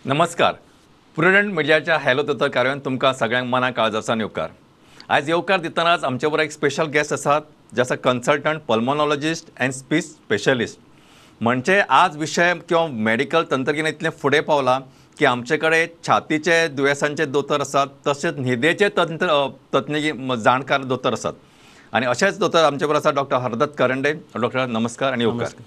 नमस्कार, प्रुडंट मिडियाच्या हॅलो दोतोर कार्यावळींत तुमकां सगळ्यांक मना काळजासान येवकार. आयज येवकार दितनाच आमचे बरोबर एक स्पेशल गेस्ट आसात, जे आसा consultant pulmonologist and speech specialist. म्हणजे आज विशय किंवा मेडिकल तंत्रगिन्यान इतलें फुडें पावलां की आमचे कडेन छातीचे दुयेंसांचे दोतोर आसात, तशेंच न्हिदेचे तज्ञ जाणकार दोतोर आसात. आनी अशेंच दोतोर आमचे बरोबर आसा डॉक्टर हरदत्त करंडे. डॉक्टर नमस्कार आनी येवकार.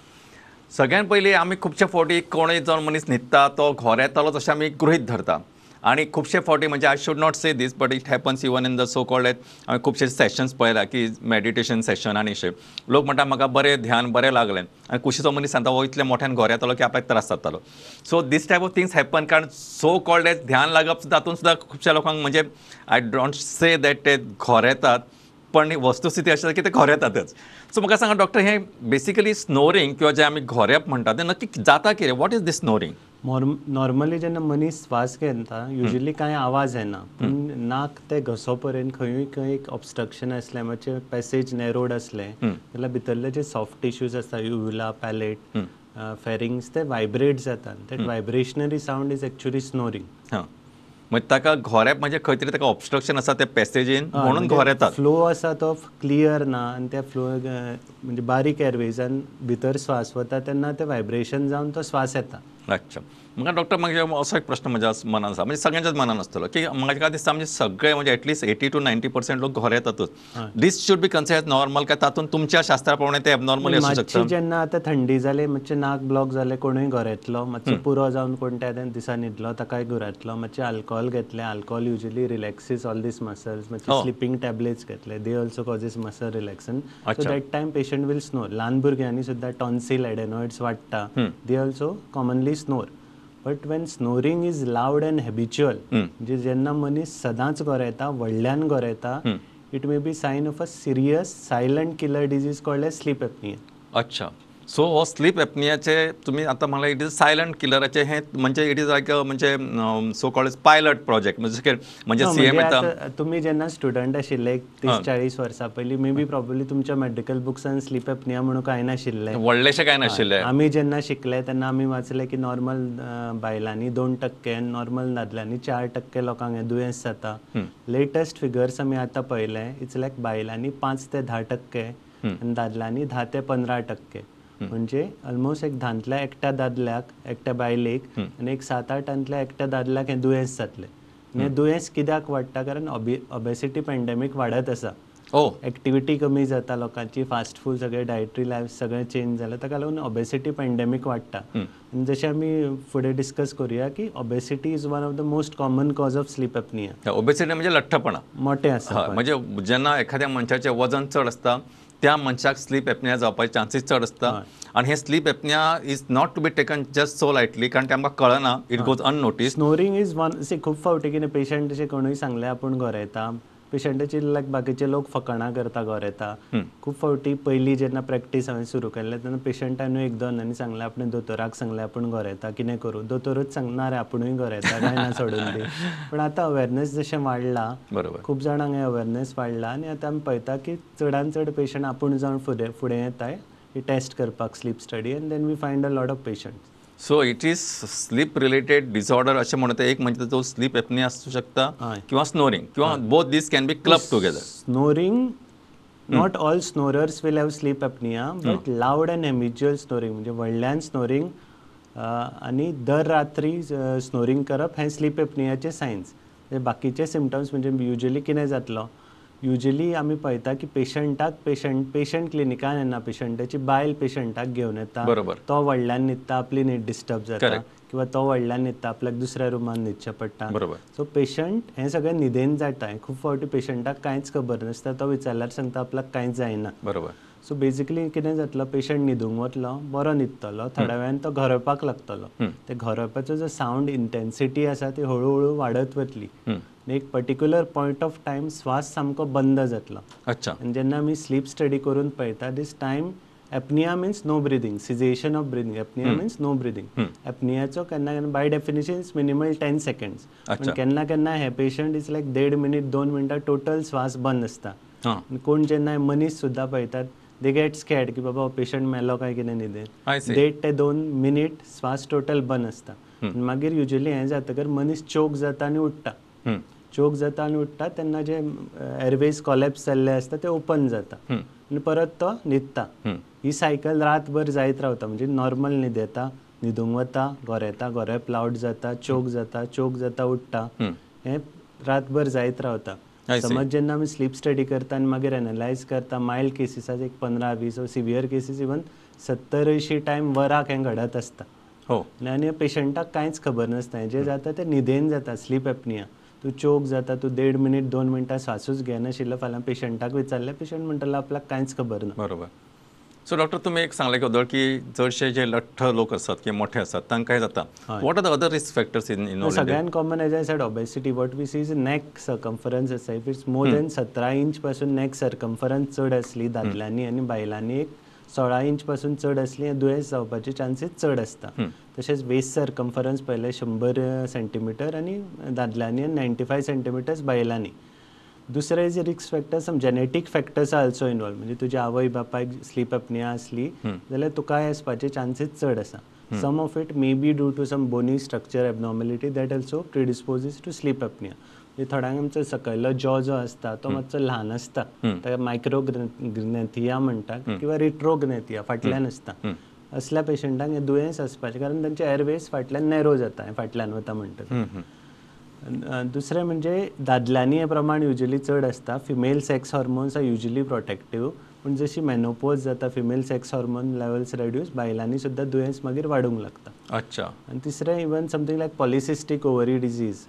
सगळ्यान पयलीं आमी खुबशे फावटी कोणूय जावन मनीस न्हिदता तो घोरेतालो तशें आमी गृहीत धरता. आनी खुबशे फावटी म्हणजे I should not say this but it happens even in the so called हांवें खुबशे सेशन्स पळयला की मेडिटेशन सेशन आनी अशें लोक म्हणटा म्हाका बरें ध्यान बरें लागलें आनी कुशीचो मनीस सांगता हो इतल्या मोठ्यान घोरेतालो की आपल्याक त्रास जातालो. So this type of things happen कारण सो कॉल्ड एज ध्यान लागप तातूंत सुद्दां खुबश्या लोकांक म्हणजे I don't say that ते घोरेतात, पण वस्तुस्थिती अशी की ते घोरेतातच. सो म्हाका सांगा डॉक्टर, हें बेसिकली स्नोरींग किंवा जें आमी घोरेप म्हणटा तें नक्की जाता कितें? What is this snoring? Normally जेन्ना मनीस श्वास घेता युजली कांय आवाज येना, पूण नाक ते घसो पर्यंत खंयूय खंय एक ऑब्स्ट्रक्शन आसलें, मातशें पॅसेज नॅरोड आसलें जाल्यार भितरले जे सॉफ्ट टिश्यूज आसता, युव्युला, पॅलेट, फेरिंग्स, ते वायब्रेट जातात. That vibrationary sound is actually snoring. हां, म्हणजे ताका घोरेप म्हणजे खंय तरी ताका ऑब्स्ट्रक्शन आसा ते पॅसेजीन म्हणून घोरेतात. फ्लो आसा तो क्लियर ना आनी त्या फ्लो म्हणजे बारीक एरवेजान भितर श्वास वता तेन्ना ते व्हायब्रेशन जावन तो श्वास येता. अच्छा, म्हाका डॉक्टर मागीर असो एक प्रश्न म्हज्या मनान आसा, म्हणजे सगळ्यांच्याच मनान आसतलो की म्हाका दिसता म्हणजे सगळे म्हणजे एटलिस्ट 80 to 90% लोक घोरेतातूच. This should be considered normal काय तातूंत तुमच्या शास्त्रा प्रमाणे ते एबनॉर्मल आसूं शकता? जेन्ना आतां थंडी जाली मातशें नाक ब्लॉक जालें कोणूय घोरेतलो, मातसो पुरो जावन कोण त्या दिसा न्हिदलो ताकाय घोरेतलो, मातशें अल्कोहोल घेतलें, alcohol usually relaxes all these muscles, मातशें स्लिपींग टॅबलेट्स घेतले, they also causes muscle relaxation. So that time patient will snore. ल्हान भुरग्यांनी सुद्दां टॉन्सिल एडेनॉइड्स वाडटा, they also commonly snore. But when snoring is loud and habitual, म्हणजे जेन्ना मनीस सदांच घोरेता, व्हडल्यान घोरेता, it may be sign of a serious silent killer disease called as sleep apnoea. अच्छा, सो हो स्लीप एपनियाचे तुमी आतां म्हणलें it is silent किलराचे हें म्हणजे it is लायक म्हणजे सो कॉल्ड पायलट प्रोजेक्ट म्हणजे म्हणजे सी एम येता. तुमी जेन्ना स्टुडंट आशिल्ले 30-40 वर्सां पयलीं मे बी प्रॉब्ली तुमच्या मेडिकल बुक्सान स्लीप एपनिया म्हणून कांय नाशिल्लें, व्हडलेशें कांय नाशिल्लें. आमी जेन्ना शिकले तेन्ना आमी वाचलें की नॉर्मल बायलांनी 2% आनी नॉर्मल दादल्यांनी 4% लोकांक हें दुयेंस जाता. लेटस्ट फिगर्स आमी आतां पळयले, it's लायक बायलांनी 5 ते 10% आनी दादल्यांनी 10 ते 15%. म्हणजे ऑलमोस्ट एक 10तल्या एकट्या दादल्याक, एकट्या बायलेक आनी एक 7-8तांतल्या एकट्या दादल्याक हें दुयेंस जातलें. आनी हें दुयेंस कित्याक वाडटा? कारण ओबेसिटी पेंडेमीक वाडत आसा, एक्टिविटी कमी जाता लोकांची, फास्ट फूड सगळें, डायटरी लायफ सगळें चेंज जालें, ताका लागून ओबेसिटी पेंडेमीक वाडटा. आनी जशें आमी फुडें डिस्कस करुया की obesity is one of the most common cause of sleep apnoea. Obesity म्हणजे लठ्ठपणा मोठें आसा, म्हणजे जेन्ना एखाद्या मनशाचें वजन चड आसता त्या मनशाक स्लीप एपनिया जावपाचे चान्सीस चड आसता. आनी हे sleep apnoea is not to be taken just so lightly, कारण ते आमकां कळना, it goes unnoticed. Snoring is one. See खूब फावटी कितें पेशंट अशें कोणूय सांगलें आपूण घोरेता, पेशंटाची लायक बाकीचे लोक फकाणां करता घोरेता. खूब फावटी पयलीं जेन्ना प्रॅक्टीस हांवें सुरू केल्लें तेन्ना पेशंटानूय एक दोनांनी सांगलें, आपणें दोतोराक सांगलें आपूण घोरेता, कितें करूं, दोतोरूच सांगना रे आपुणूय घोरेता काय ना सोडून दी. पूण आतां अवेरनेस जशें वाडलां, खूब जाणांक हें अवेरनेस वाडलां आनी आतां आमी पळयता की चडान चड पेशंट आपूण जावन फुडें फुडें येताय टेस्ट करपाक, sleep study, and then we find a lot of patients. So it is sleep related disorder अशें म्हणटा. एक म्हणजे तो स्लीप एपनिया आसूं शकता किंवा स्नोरींग, किंवा both these can be club together. Snoring, not all snorers will have sleep apnoea, but loud and habitual snoring म्हणजे व्हडल्यान स्नोरींग आनी दर रात्री स्नोरींग करप हें स्लीप एपनियाचे सायन्स. बाकीचे सिमटम्स म्हणजे युजली कितें जातलो, युजली आमी पळयता की पेशंटाक पेशंट क्लिनिकान येना, पेशंटाची बायल पेशंटाक घेवन येता, तो व्हडल्यान न्हिदता, आपली न्हीद डिस्टर्ब जाता, किंवा तो व्हडल्यान न्हिदता आपल्याक दुसऱ्या रुमान न्हिदचें पडटा. सो पेशंट हें सगळें न्हिदेन जाता. खूब फावटी पेशंटाक कांयच खबर नासता, तो विचारल्यार सांगता आपल्याक कांयच जायना. सो बेसिकली कितें जातलो, पेशंट न्हिदूंक वतलो, बरो न्हिदतलो, थोड्या वेळान तो घोरेवपाक लागतलो. ते घोरेवपाचो जो सावंड इंटेन्सिटी आसा ती हळू हळू वाडत वतली. एक पर्टिक्युलर पॉयंट ऑफ टायम श्वास सामको बंद जातलो. आनी जेन्ना आमी स्लीप स्टडी करून पळयता, this time Apnea means no breathing, cessation of breathing. Apnea means no breathing. एपनियाचो केन्ना केन्ना by definition is minimal 10 seconds, पण केन्ना केन्ना हे पेशंट is like 1.5 minute 2 मिनटां टोटल श्वास बंद आसता. कोण जेन्ना मनीस सुद्दां पळयतात they get scared की बाबा हो पेशंट मेलो काय कितें न्हिदेन. 1.5 ते 2 मिनीट श्वास टोटल बंद आसता. मागीर युजली हें जातकर मनीस चोक जाता आनी उठ्ठा. चोक जाता आनी उठ्ठा तेन्ना जे एरवेज कॉलॅप्स जाल्ले आसता ते ओपन जाता आनी परत तो न्हिदता. ही सायकल रातभर जायत रावता. म्हणजे नॉर्मल न्हीद येता, न्हिदूंक वता, गोरेता, गोरेप लावड जाता, चोक जाता, चोक जाता, उठ्ठा, हें रातभर जायत रावता. समज जेन्ना आमी स्लीप स्टडी करता आनी मागीर एनलायज करता, मायल्ड केसीसाक एक 15-20 वा सिवियर केसीस इवन 70-80 टायम वराक हें घडत आसता. आनी पेशंटाक कांयच खबर नासता. हें जें जाता तें न्हिदेन जाता, स्लीप एपनिया. तूं चोक जाता, तूं 1.5 मिनीट 2 मिनटां श्वासूच घेनाशिल्लो. फाल्यां पेशंटाक विचारलें, पेशंट म्हणटलो आपल्याक कांयच खबर ना. बरोबर. सो डॉक्टर, तुमी एक सांगलें की अदर की चडशे जे लठ्ठ लोक आसात किंवा मोठे आसात तांकां जाता. What are the other risk factors in? सगळ्यान common as I said obesity. What we see is neck circumference आसा. If it's more than 17 inch पासून नेक सर्कम्फरन्स चड आसली दादल्यांनी आनी बायलांनी एक 16 इंच पासून चड आसली हें दुयेंस जावपाचे चान्सीस चड आसता. तशेंच वेस्ट सर्कम्फरन्स पळयलें 100 सेंटीमिटर आनी दादल्यांनी आनी 95 सेंटीमिटर्स बायलांनी. दुसरें जे risk factor some genetic factors are also involve. म्हणजे तुज्या आवय बापायक स्लीप एपनिया आसली जाल्यार तुकाय आसपाचे चान्सीस चड आसा. Some of it may be due to some bony structure abnormality that also predisposes to sleep apnea. म्हणजे थोड्यांक आमचो सकयलो जॉ जो आसता तो मातसो ल्हान आसता, ताका मायक्रोग्नॅथिया म्हणटा किंवा रिट्रोग्नॅथिया फाटल्यान आसता. असल्या पेशंटांक हें दुयेंस आसपाचें कारण तांचे एरवेज फाटल्यान नॅरो जाता, हें फाटल्यान वता म्हणटा. दुसरें म्हणजे दादल्यांनी हें प्रमाण युजली चड आसता. Female sex hormones are usually protective, पूण जशी मेनोपोज जाता female sex hormone levels reduce, बायलांनी सुद्दां दुयेंस मागीर वाडूंक लागता. अच्छा. आनी तिसरें even something like polycystic ovary disease,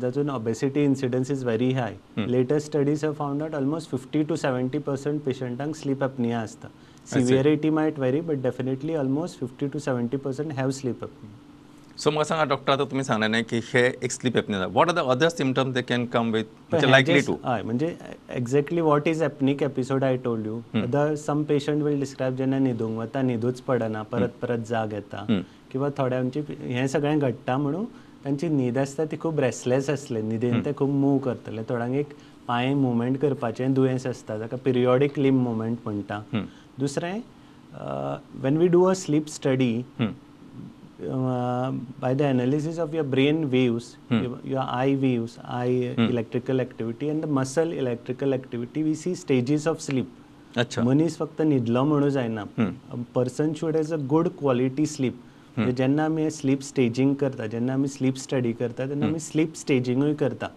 जातून obesity incidence is very high. Latest studies have found out almost 50 to 70% पेशंटांक slip apnoea आसता. Severity might vary but definitely almost 50 to 70% have sleep apnea. So म्हाका सांगा doctor, आतां तुमी सांगलें न्ही की हे एक sleep apnea, what are the other symptoms they can come with, likely to? हय, म्हणजे exactly what is apneic episode I told you. Other some patient will describe जेन्ना न्हिदूंक वता न्हिदूच पडना, परत परत जाग येता, किंवा थोड्यांची हें सगळें घडटा म्हणून तांची न्हीद आसता ती खूब रेस्टलेस आसले, न्हिदेन ते खूब मूव करतले. थोड्यांक एक पांय मुवमेंट करपाचें दुयेंस आसता, ताका पिरियॉडीक लिम मुवमेंट म्हणटा. दुसरें, when we do a sleep study by the analysis of your brain waves, your eye waves, eye electrical activity and the muscle electrical activity, we see stages of sleep. अच्छा. मनीस फक्त न्हिदलो म्हणून जायना, person should has a good quality sleep. जेन्ना आमी slip स्टेजींग करता, जेन्ना आमी स्लीप स्टडी करता तेन्ना आमी स्लीप स्टेजिंगूय करता.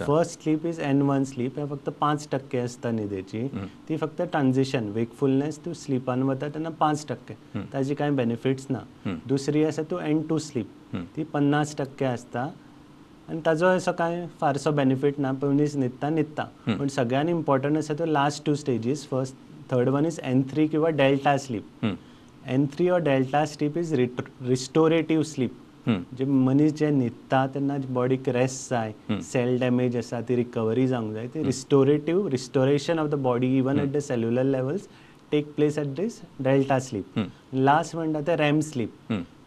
First sleep is N1 sleep, हें फक्त 5% आसता न्हिदेची, ती फक्त ट्रान्जिशन वेकफुलनेस तूं स्लिपान वता तेन्ना 5%, ताजी कांय बेनिफिट्स ना. दुसरी आसा तूं N2 sleep, ती 50% आसता आनी ताजो असो कांय फारसो बेनिफीट ना, मनीस न्हिदता न्हिदता. पूण सगळ्यान इम्पॉर्टंट आसा त्यो last 2 stages. First third one is N3 किंवा delta sleep. N3 or delta sleep is restorative sleep. जे मनीस जे न्हिदता तेन्ना बॉडीक रेस्ट जाय, सेल डॅमेज आसा ती रिकवरी जावंक जाय, ती restorative restoration of the body even at the cellular levels take place at this delta sleep. Last म्हणटा ते REM sleep.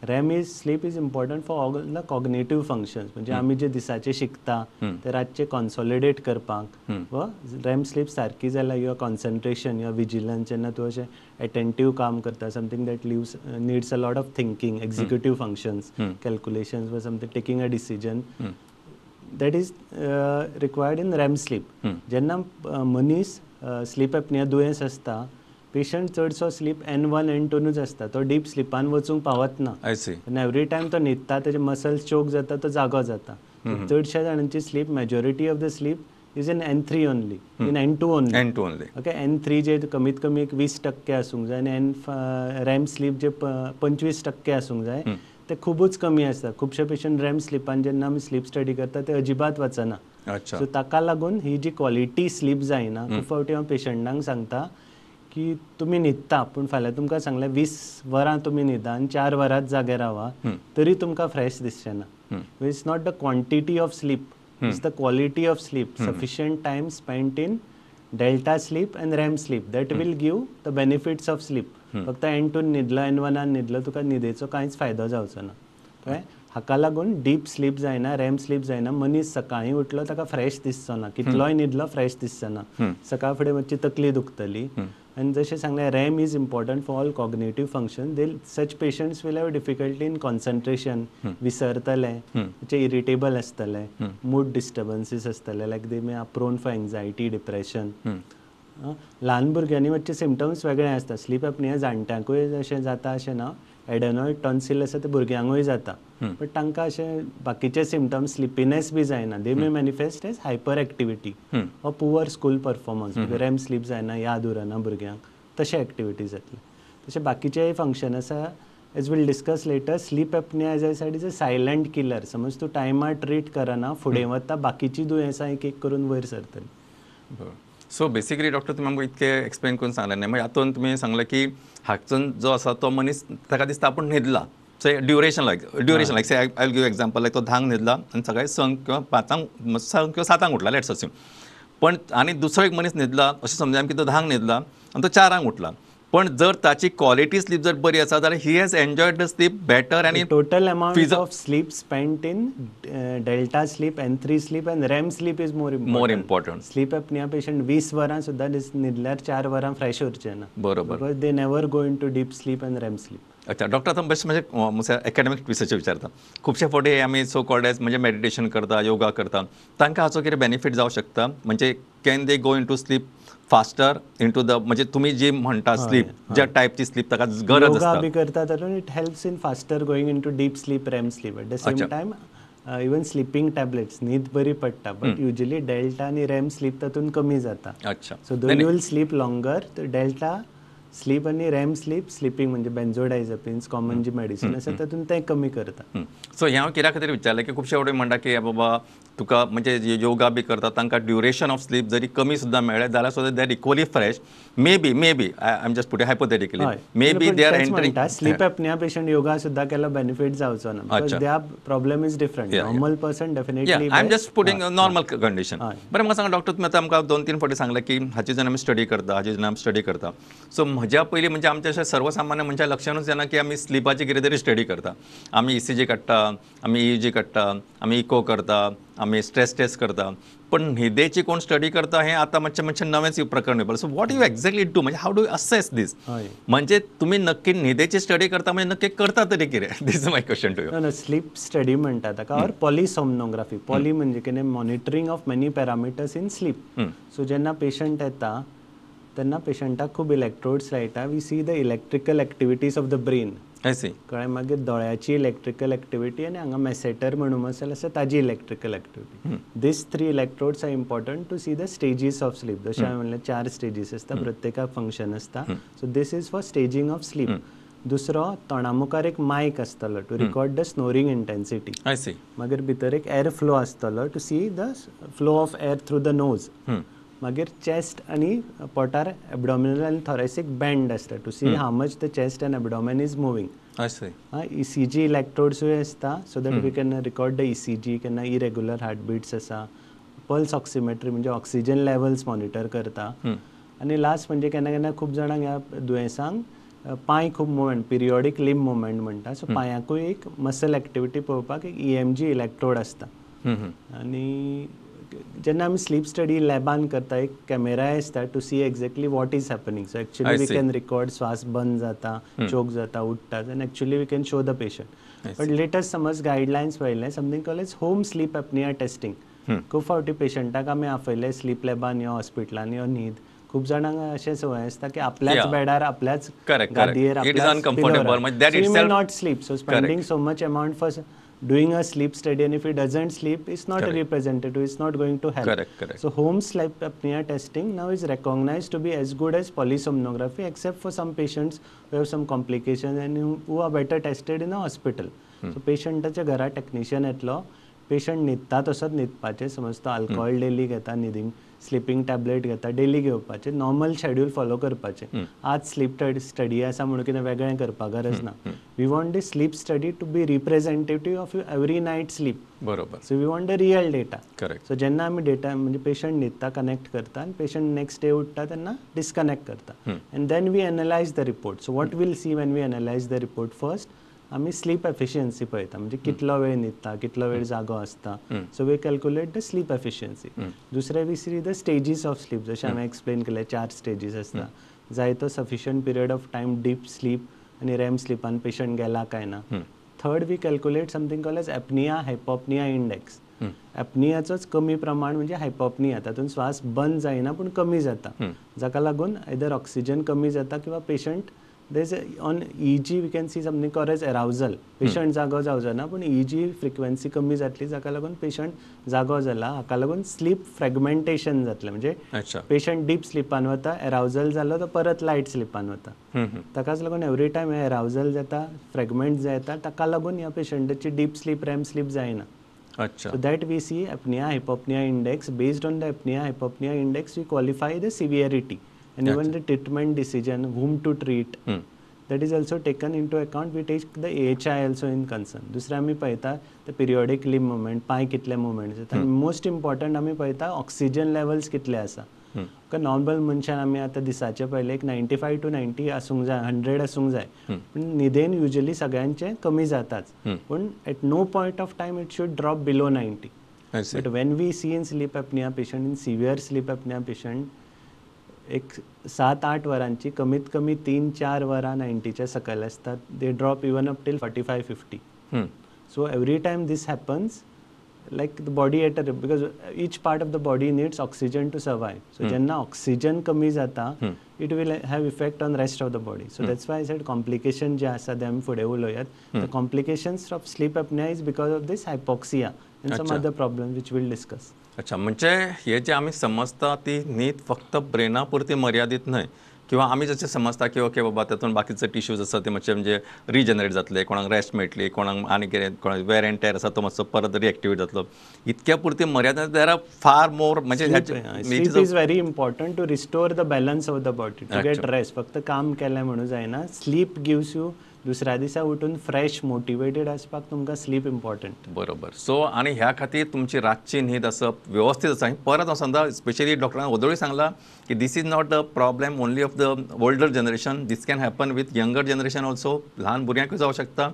REM is sleep is important for all the cognitive functions. म्हणजे आमी जे दिसाचे शिकता ते रातचे कॉन्सॉलिडेट करपाक व रेम स्लीप सारकी जाल्यार your concentration, your vigilance, जेन्ना तूं अशें एटेंटीव काम करता, something that leaves needs a lot of thinking, executive functions, calculations वा something taking a decision, that is required in REM sleep. जेन्ना मनीस स्लीप एपनिया दुयेंस आसता, पेशंट चडसो स्लीप N1 N2नूच आसता, तो डीप स्लिपान वचूंक पावत ना. एवरी टायम तो न्हिदता तेजे मसल्स चोक जाता, तो जागो जाता. चडश्या जाणांची sleep, majority of the sleep is in N3 only, in N2 only. N2 only. Okay, N3 जे कमीत कमी एक 20% आसूंक जाय आनी एन रॅम स्लीप जे 25% आसूंक जाय, ते खुबूच कमी आसता. खुबशे पेशंट रॅम स्लिपान जेन्ना आमी स्लीप स्टडी करता ते अजिबात वचना. सो ताका लागून ही जी क्वॉलिटी स्लीप जायना. खूब फावटी हांव पेशंटांक सांगता की तुमी न्हिदता पूण फाल्यां तुमकां सांगलें 20 वरां तुमी न्हिदा आनी 4 वरांच जागे रावा तरी तुमकां फ्रेश दिसचें ना. It's not the quantity of sleep, it's the quality of sleep. Sufficient time spent in delta sleep and REM sleep that will give the benefits of sleep. फक्त N2 न्हिदलो N1 न्हिदलो तुका न्हिदेचो कांयच फायदो जावचो ना. कळ्ळें? हाका लागून डीप स्लीप जायना, रॅम स्लीप जायना, मनीस सकाळीं उठलो ताका फ्रेश दिसचो ना, कितलोय न्हिदलो फ्रेश दिसचो ना, सकाळ फुडें मातशी तकली दुखतली. आनी जशें सांगलें REM is important for all cognitive function. They such patients will have difficulty in concentration, विसरतले, मातशे इरिटेबल आसतले, मूड डिस्टर्बन्सीस आसतले, like they may are prone for anxiety, depression. ल्हान भुरग्यांनी मातशे सिमटम्स वेगळे आसता. स्लीप एपनिया जाणट्यांकूय अशें जाता अशें ना, एडेनॉयड टॉन्सिल आसा ते भुरग्यांकूय जाता, बट तांकां अशें बाकीचे सिमटम्स स्लिपीनेस बी जायना. They may manifest as hyper activity or poor school performance, REM sleep जायना, याद उरना भुरग्यांक, तशें एक्टिविटी जातले. तशें बाकीचेय फंक्शन आसा as we'll discuss later. Sleep apnoea as I said is a silent killer. समज तूं टायमार ट्रीट करना, फुडें वता बाकीची दुयेंसां एक एक करून वयर सरतली. सो बेसिकली डॉक्टर तुमी आमकां इतकें एक्सप्लेन करून सांगलें न्ही, मागीर हातून तुमी सांगलें की हातून जो आसा तो मनीस ताका दिसता आपूण न्हिदला, say duration like duration like say I will give example like तो 10 न्हिदला आनी सकाळीं 6 किंवा 5 6 किंवा 7 उठला, let's assume. पण आनी दुसरो एक मनीस न्हिदला अशें समजा की तो 10 न्हिदला आनी तो 4 उठला, पण जर ताची क्वॉलिटी स्लीप जर बरी आसा जाल्यार he has enjoyed the sleep better. आनी total amount of sleep spent in delta sleep, N3 sleep and REM sleep is more important. Sleep apnoea patient 20 वरां सुद्दां न्हिदल्यार 4 वरां फ्रेश उरचे ना. बरोबर, because they never go into deep sleep and REM sleep. अच्छा doctor, आतां best म्हणजे academic विशयाचेर विचारता. खुबशे फावटी आमी सो कॉल्ड एज म्हणजे मेडिटेशन करता, योगा करता, तांकां हाचो कितें बेनिफीट जावं शकता? म्हणजे can they go into sleep faster into the म्हणजे तुमी जी म्हणटा स्लीप ज्या टायपची स्लीप ताका गरज योगा आसता बी करता तर it helps in faster going into deep sleep, REM sleep. At the same time even sleeping tablets न्हीद बरी पडटा, बट युजली डेल्टा आनी रॅम स्लीप तातूंत कमी जाता. अच्छा, so though you will sleep longer, delta sleep आनी रॅम स्लीप, स्लिपींग म्हणजे बेन्झोडायझेपिन्स कॉमन जी मेडिसिन आसा तातूंत तें कमी करता. सो हें हांव कित्या खातीर विचारलें की खुबशे फावटी म्हणटा की बाबा तुका म्हणजे योगा बी करता तांकां ड्युरेशन ऑफ स्लीप जरी कमी सुद्दां मेळ्ळें जाल्यार सुद्दां they are equally fresh. Maybe I am just putting hypothetically, maybe they are entering sleep apnoea patient yoga सुद्दां केल्यार बेनिफीट जावचो ना, because their problem is different. Normal person definitely, I am just putting normal condition. बरें, म्हाका सांगा doctor, तुमी आतां आमकां 2-3 फावटी सांगलें की हाची जेन्ना आमी स्टडी करता, हाची जेन्ना आमी स्टडी करता, सो म्हज्या पयलीं म्हणजे आमच्या अशें सर्वसामान्य मनशां लक्षानूच येना की आमी स्लिपाची कितें तरी स्टडी करता. आमी ECG काडटा, आमी EEG काडटा, आमी इको करता, आमी स्ट्रेस टेस्ट करता, पण न्हिदेची कोण स्टडी करता हें आतां मातशें मातशें नवेंच प्रकरण येवपाक. So what you exactly do, म्हणजे how do you assess this? म्हणजे तुमी नक्की न्हिदेची स्टडी करता म्हणजे नक्की करता तरी कितें? This is my question to you. ना, स्लीप स्टडी म्हणटा ताका, ऑर पॉलिसोमनोग्राफी. पॉली म्हणजे कितें, monitoring of many parameters in sleep. So जेन्ना पेशंट येता तेन्ना पेशंटाक खूब इलेक्ट्रोड्स लायता. We see the electrical activities of the brain. कळ्ळें? मागीर दोळ्याची इलेक्ट्रिकल एक्टिविटी आनी हांगा मेसेटर म्हणून मसल आसा ताजी electrical activity. These 3 electrodes are important to see the stages of sleep. जशें हांवें म्हणलें 4 स्टेजीस आसता, प्रत्येकाक फंक्शन आसता. So this is for staging of sleep. दुसरो, तोंडा मुखार एक मायक आसतलो to record the snoring intensity. मागीर भितर एक एअर फ्लो आसतलो to see the flow of air through the nose. मागीर चेस्ट आनी पोटार एबडॉमिनल आनी थोरेसीक बँड आसता to see how much the chest and abdomen is moving. ECG इलेक्ट्रोड्सूय आसता so that we can record the ECG, केन्ना irregular heartbeats आसा. Pulse ऑक्सिमेट्री म्हणजे oxygen levels monitor करता. आनी लास्ट म्हणजे केन्ना केन्ना खूब जाणांक ह्या दुयेंसांक पांय खूब मुवमेंट, पिरियोडीक लिंब मुवमेंट म्हणटा. सो पांयांकूय एक मसल एक्टिविटी पळोवपाक एक EMG electrode आसता. आनी जेन्ना आमी स्लीप स्टडी लॅबान करता, एक कॅमेरा आसता to see exactly what is happening. So actually we can record स्वास बंद जाता, चोक जाता, उठ्ठा, and actually we can show the patient. But latest समज गायडलायन्स पळयलें, something call as home sleep apnoea testing. खूब फावटी पेशंटाक आमी आपयले स्लीप लॅबान यो, हॉस्पिटलान यो न्हीद. खूब जाणांक अशें संवय आसता की आपल्याच बेडार, आपल्याच गादयेर, आपल्याच not sleep. So spending so much amount for doing a sleep study, and if he doesn't sleep, it's not representative, it's not going to help. Correct. So home sleep apnea testing now is recognized to be as good as polysomnography, except for some patients who have some complications and who are better tested in a hospital. So patientच्या घरा technician येतलो, patient न्हिदता तसोच न्हिदपाचें. समज तो alcohol daily घेता, न्हिदींक sleeping tablet घेता, daily घेवपाचें, normal schedule follow करपाचें. आज स्लीप स्टडी आसा म्हणून कितें वेगळें करपाक गरज ना. We want the sleep study to be representative of every night sleep. बरोबर. So we want the real data. Correct. So जेन्ना आमी डेटा म्हणजे पेशंट न्हिदता कनेक्ट करता आनी पेशंट नेक्स्ट डे उठता तेन्ना डिस्कनेक्ट करता and then we analyse the report. So what we'll see when we analyse the report, first आमी स्लीप एफिशियन्सी पळयता, म्हणजे कितलो वेळ न्हिदता, कितलो वेळ जागो आसता. So we calculate the sleep efficiency. दुसरें we see the stages of sleep, जशें हांवें एक्सप्लेन केलें 4 स्टेजीस आसता. जाय तो sufficient period of time deep sleep आनी रॅम स्लिपान पेशंट गेला काय ना. Third we calculate something call as apnoea hypopnoea index. एपनियाचोच कमी प्रमाण म्हणजे हायपोपनिया, तातूंत श्वास बंद जायना पूण कमी जाता, जाका लागून आयदर ऑक्सिजन कमी जाता किंवा patient there is on EEG we can see something called as arousal. Patient जागो जावचो ना पूण EEG frequency कमी जातली, जाका लागून पेशंट जागो जाला. हाका लागून स्लीप फ्रेगमेंटेशन जातलें, म्हणजे पेशंट डीप स्लिपान वता, एरावजल जालो तो परत लायट स्लिपान वता. ताकाच लागून एवरी टायम हें एरावजल जाता, फ्रेगमेंट जाता, ताका लागून ह्या पेशंटाची डीप स्लीप रॅम स्लीप जायना. So that we see apnea hypopnea index. Based on the apnea hypopnea index we qualify the severity and even the treatment decision, whom to treat, that is also taken into account. We take the AHI also in concern. दुसरें आमी पळयता the periodic limb movement, पांय कितले movement जाता. आनी most important आमी पळयता oxygen levels कितले आसा. नॉर्मल मनशान आमी आतां दिसाचे पळयले एक 95 to 90 आसूंक जाय, 100 आसूंक जाय, पूण न्हिदेन युजली सगळ्यांचे कमी जाताच, पूण at no point of time it should drop below 90. But when we see in sleep apnoea patient, in severe sleep apnoea patient, एक 7-8 वरांची कमीत कमी 3-4 वरां 90च्या सकयल आसतात. They drop even up till 45-50. So every time this happens, like the body at a, because each part of the body needs oxygen to survive. So जेन्ना oxygen कमी जाता, it will have effect on rest of the body. So that's why I said complication जे आसा ते आमी फुडें उलोवयात. The complications of sleep apnoea is because of this hypoxia and some other problem which we'll discuss. अच्छा, म्हणजे हे जे आमी समजता ती न्हीद फक्त ब्रेना पुरती मर्यादीत न्हय, किंवा आमी जशें समजता की ओके बाबा तातूंत बाकीचे टिश्यूज आसा ते मातशे म्हणजे रिजनरेट जातले, कोणाक रेस्ट मेळटली, कोणाक आनी कितें, कोणाक वेर एंड टेर आसा तो मातसो परत रिएक्टिवेट जातलो, इतक्या पुरती मर्यादा. There are far more. म्हणजे sleep is very important to restore the balance of the body, to get rest. फक्त काम केलें म्हणून जायना, स्लीप गिव्स you दुसऱ्या दिसा उठून फ्रेश मोटिवेटेड आसपाक तुमकां स्लीप इम्पॉर्टंट. बरोबर. सो आनी ह्या खातीर तुमची रातची न्हीद आसप व्यवस्थीत आसा. परत हांव सांगता, स्पेशली डॉक्टरान वदळूय सांगलां की this is not the problem only of the older generation, this can happen with younger generation also. ल्हान भुरग्यांकूय जावं शकता.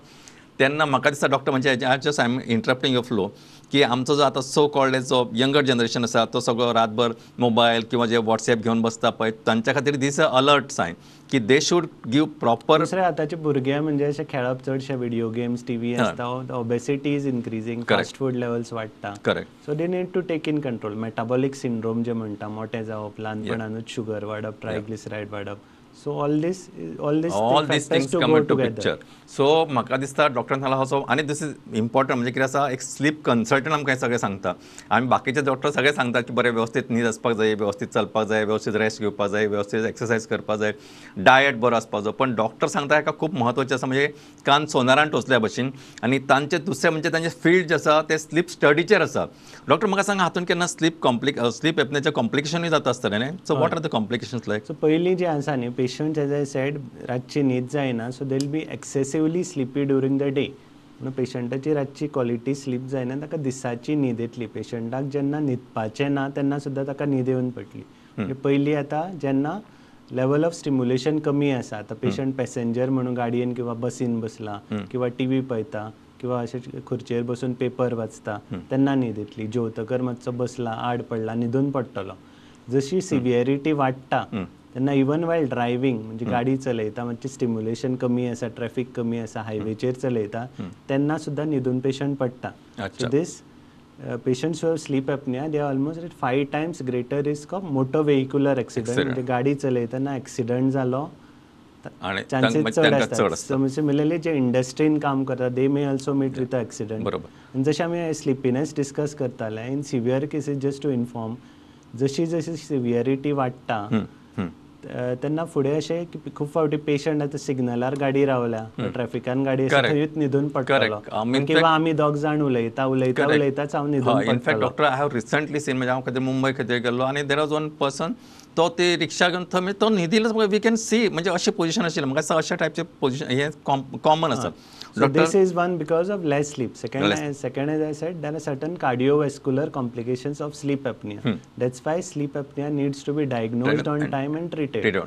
तेन्ना म्हाका दिसता डॉक्टर, म्हणजे just I am interrupting your flow, की आमचो जो आतां सो कॉल्ड जो यंगर जनरेशन आसा तो सगळो रातभर मोबायल किंवा जे वॉट्सएप घेवन बसता पळय, तांच्या खातीर दीस अ अलर्ट सायन की they should give proper. दुसरे आतांचे भुरगे म्हणजे अशे खेळप चडशे व्हिडिओ गेम्स, टीव्ही आसता, obesity is increasing, fast food levels वाडटा. Correct. So they need to take in control. Metabolic syndrome जे म्हणटा, मोटे जावप, ल्हानपणानूच शुगर वाडप, ट्रायग्लिसरायड वाडप. So all these things come into picture. So म्हाका दिसता डॉक्टरान सांगला असो, आनी this is important. म्हणजे कितें आसा, एक स्लीप कन्सल्टंट आमकां हें सगळें सांगता. आमी बाकीचे डॉक्टर सगळे सांगतात की बरें व्यवस्थीत न्हीद आसपाक जाय, व्यवस्थीत चलपाक जाय, व्यवस्थीत रेस्ट घेवपाक जाय, व्यवस्थीत एक्सरसायज करपाक जाय, डायट बरो आसपाक जाय. पण डॉक्टर सांगता हेका खूब म्हत्वाचें आसा, म्हणजे कान सोनारान टोचल्या भशेन. आनी तांचे दुसरें म्हणजे तांचें फिल्ड जें आसा तें स्लीप स्टडीचेर आसा. डॉक्टर म्हाका सांगा, हातूंत केन्ना स्लीप एपनेचें कॉम्प्लिकेशनूय जाता आसतलें न्ही? So what are the complications like? So पयलीं जें आसा न्ही, patient as I said रातची न्हीद जायना, so they will be excessively sleepy during the day. म्हणून पेशंटाची रातची क्वॉलिटी स्लीप जायना, ताका दिसाची न्हीद येतली. पेशंटाक जेन्ना न्हिदपाचें ना तेन्ना सुद्दां ताका न्हीद येवन पडटली. म्हणजे पयलीं आतां जेन्ना लेवल ऑफ स्टिम्युलेशन कमी आसा, आतां पेशंट पॅसेंजर म्हणून गाडयेन किंवा बसीन बसला किंवा टीव्ही पळयता किंवा अशें खुर्चेर बसून पेपर वाचता तेन्ना न्हीद येतली. जेवतकर मातसो बसला, आड पडला, न्हिदून पडटलो. जशी सिवियरिटी वाडटा तेन्ना इवन वायल ड्रायव्हींग, म्हणजे गाडी चलयता मातशें स्टिम्युलेशन कमी आसा, ट्रॅफिक कमी आसा, हायवेचेर चलयता तेन्ना सुद्दां न्हिदून पेशंट पडटा. So this patients who have sleep apnoea they are almost at 5 times greater risk of motor vehicular accident. म्हणजे गाडी चलयतना एक्सिडंट जालो चान्सेस चड आसतात. सिमिलरली जे इंडस्ट्रीन काम करता they may also meet with a accident. आनी जशें आमी स्लिपीनेस डिस्कस करताले, in severe cases just to inform, जशी जशी सिवियरिटी वाडटा तेन्ना फुडें अशें की खूब फावटी पेशंट आतां सिग्नलार गाडी रावल्या, ट्रॅफिकान गाडी आसा, थंयूच न्हिदून पडटलो, किंवा आमी दोग जाण उलयता उलयता उलयताच हांव न्हिदून पडटलो. In fact doctor, I have recently seen, म्हणजे हांव खंय मुंबय खंय गेल्लो आनी there was one person, तो ते रिक्षा घेवन थंय तो न्हिदिल्लो, we can see, म्हणजे अशें पोजिशन आशिल्लें. म्हाका दिसता अशा टायपचें पोजिशन हें कॉमन आसा. So this is one because of less sleep. Second, as I said, there are certain cardiovascular complications of sleep apnea. That's why sleep apnea needs to be diagnosed on time and treated.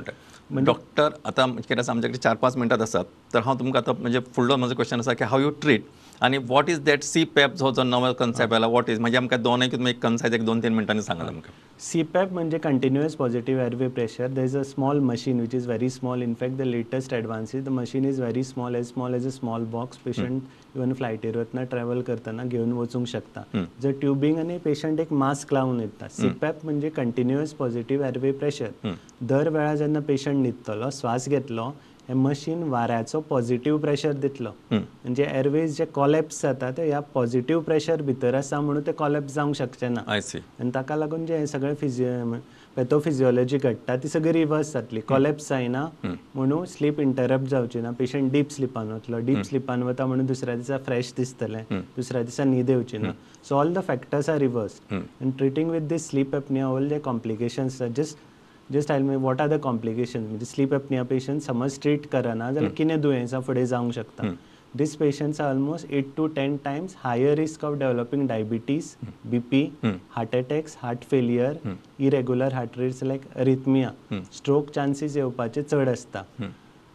Doctor, आतां कितें आसा, आमचे कडेन 4-5 मिनटां आसात, तर हांव तुमकां आतां म्हणजे फुडलो म्हजो क्वेश्चन आसा की how you treat आनी what is that CPAP जो नवो कन्सेप्ट आयला, what is, म्हणजे आमकां दोनूय तुमी एक कन्सायज एक 2-3 मिनटांनी सांगात आमकां. CPAP म्हणजे continuous positive airway pressure. There is a small machine which is very small. In fact the latest advances, the machine is very small, as small as a small box. Patient even फ्लायटीर वतना travel करतना घेवन वचूंक शकता. जर ट्युबींग आनी patient एक mask लावन येता. CPAP म्हणजे कंटिन्युअस पॉझिटिव्ह एअरवे प्रेशर. दर वेळा जेन्ना पेशंट न्हिदतलो, श्वास घेतलो, हें मशीन वाऱ्याचो पॉझिटिव्ह प्रेशर दितलो. म्हणजे एअरवेज जे कॉलॅप्स जाता ते ह्या पॉझिटिव्ह प्रेशर भितर आसा म्हणून ते कॉलॅप्स जावंक शकचे ना. आनी ताका लागून जे हें सगळें पॅथोफिजियोलॉजी घडटा ती सगळी रिवर्स जातली. कॉलॅप्स जायना म्हणून स्लीप इंटरप्ट जावची ना, पेशंट डीप स्लिपान वतलो, डीप स्लिपान वता म्हणून दुसऱ्या दिसा फ्रेश दिसतलें, दुसऱ्या दिसा न्हीद येवची ना. So all the factors are reverse. And treating with this sleep apnoea all the complications, just tell me what are the complications. म्हणजे स्लीप एपनिया पेशंट समज ट्रीट करना जाल्यार कितें दुयेंसां फुडें जावंक शकता. These patients are almost 8 to 10 times higher risk of developing diabetes, BP, heart attacks, heart failure, irregular heart rates like arrhythmia, stroke chances येवपाचे चड आसता.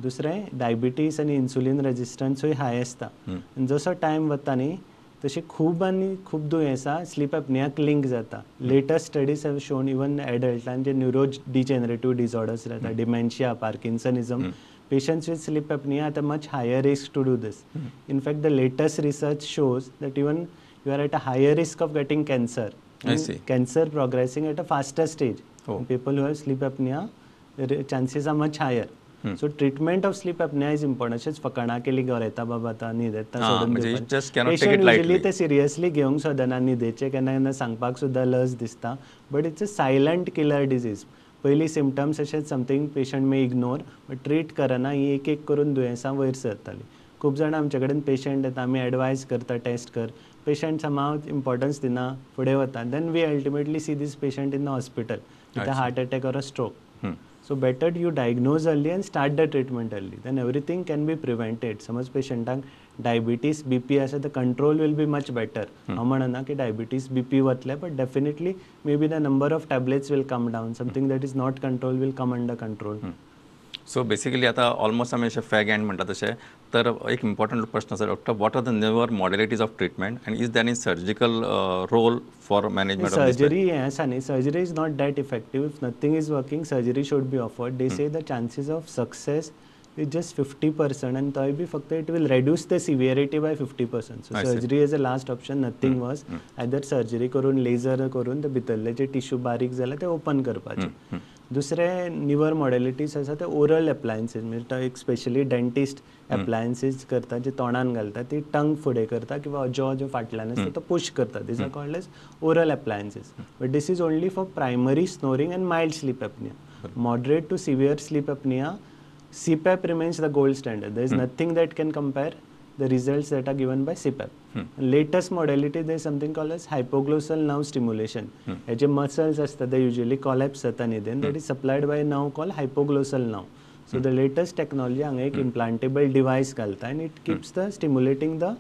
दुसरें डायबिटीज आनी इन्सुलीन रेजिस्टन्सूय हाय आसता. आनी जसो टायम वता न्ही तशी खूब आनी खूब दुयेंसां स्लीप एपनियाक लिंक जाता. Latest studies have shown even एडल्टान J neuro degenerative disorders जाता, dementia, parkinsonism, patients with sleep apnea at a much higher risk to do this. In fact, the latest research shows that even you are at a higher risk of getting cancer. I see. Cancer progressing at a faster stage. Oh. People who have sleep apnea, their chances are much higher. So treatment of sleep apnea is important. अशेंच फकाणां केली गोरेता बाबा आतां न्हिदेता सोडून दिवपाचें. Patient usually ते seriously घेवंक सोदना, न्हिदेचें केन्ना केन्ना सांगपाक सुद्दां लज दिसता. But it's a silent killer disease. पयलीं सिमटम्स अशेंच something patient may ignore, but treat करना ही एक एक करून दुयेंसां वयर सरतालीं. खूब जाणां आमचे कडेन पेशंट येता, आमी एडवायज करता टेस्ट कर, पेशंट समाव इम्पॉर्टन्स दिना, फुडें वता. Then we ultimately see this patient in the hospital with a heart attack or a stroke. So better you diagnose early and start the treatment early, then everything can be prevented. समज पेशंटाक diabetes, BP आसा, the control will be much better. हांव म्हणना की diabetes BP वतले, but definitely may be the number of tablets will come down, something that is not control will come under control. So basically आतां almost आमी अशें फॅग and म्हणटा तशें, तर एक इम्पॉर्टंट प्रश्न आसा doctor, what are the newer modalities of treatment and is there any surgical role for management? Surgery हें आसा न्ही, surgery is not that effective. If nothing is working, surgery should be offered. They say the chances of success is just 50% आनी तोय बी फक्त it will reduce the severity by 50%. So surgery is a last option, nothing worse. Either surgery करून, leisure करून ते भितरले जे tissue बारीक जाल्या ते ओपन करपाचे. दुसरे निवर मॉडेलिटीज आसा ते ओरल एप्लायन्सीज, म्हणजे तो एक स्पेशली डेंटिस्ट एप्लायन्सीज करता जे तोंडान घालता, ती टंग फुडें करता किंवा जॉ जो फाटल्यान आसता तो पुश करता. These are called as oral appliances. But this is only for primary snoring and mild sleep apnoea. Moderate to severe sleep apnoea, CPAP remains the gold standard. There is nothing that can compare the results that are given by CPAP. Latest modality, there is something called as hypoglossal nerve stimulation. Hey J muscles असतात ते usually collapse जाता न्हिदेन, that is supplied by a nerve called hypoglossal nerve. So the latest technology हांगा एक implantable device घालता and it keeps the stimulating the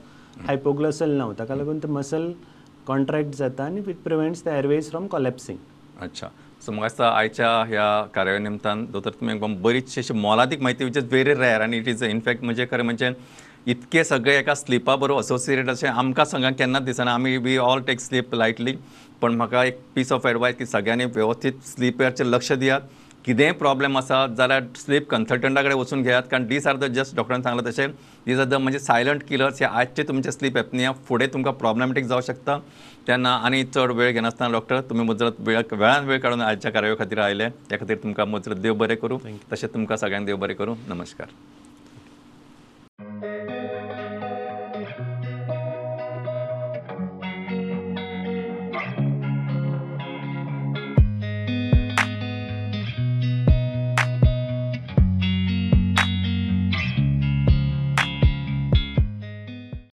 hypoglossal nerve. ताका लागून ते muscle contract जाता आनी it prevents the airways from collapsing. अच्छा, so म्हाका दिसता आयच्या ह्या कार्यावळी निमतान दोतोर तुमी एकदम बरीचशी अशी मोलादीक म्हायती which is very rare आनी it is in fact म्हणजे खरें म्हणजे इतके सगळे एका स्लिपा बरोबर असोसिएटेड अशें आमकां सगळ्यांक केन्नाच दिसना. आमी we all take sleep lightly, पण म्हाका एक पीस ऑफ एडवायस की सगळ्यांनी वेवस्थीत स्लिपाचेर लक्ष दियात. कितेंय प्रॉब्लेम आसा जाल्यार स्लीप कन्सल्टंटा कडेन वचून घेयात, कारण these are the just डॉक्टरान सांगलां तशें these are the म्हणजे सायलंट किलर्स. हे आजचे तुमचे स्लीप एपनिया फुडें तुमकां प्रॉब्लेमॅटीक जावं शकता. तेन्ना आनी चड वेळ घेनासतना डॉक्टर तुमी मुजरत वेळान वेळ काडून आयच्या कार्यावळी खातीर आयले, त्या खातीर तुमकां मुजरत देव बरें करूं. तशें तुमकां सगळ्यांक देव बरें करूं. नमस्कार.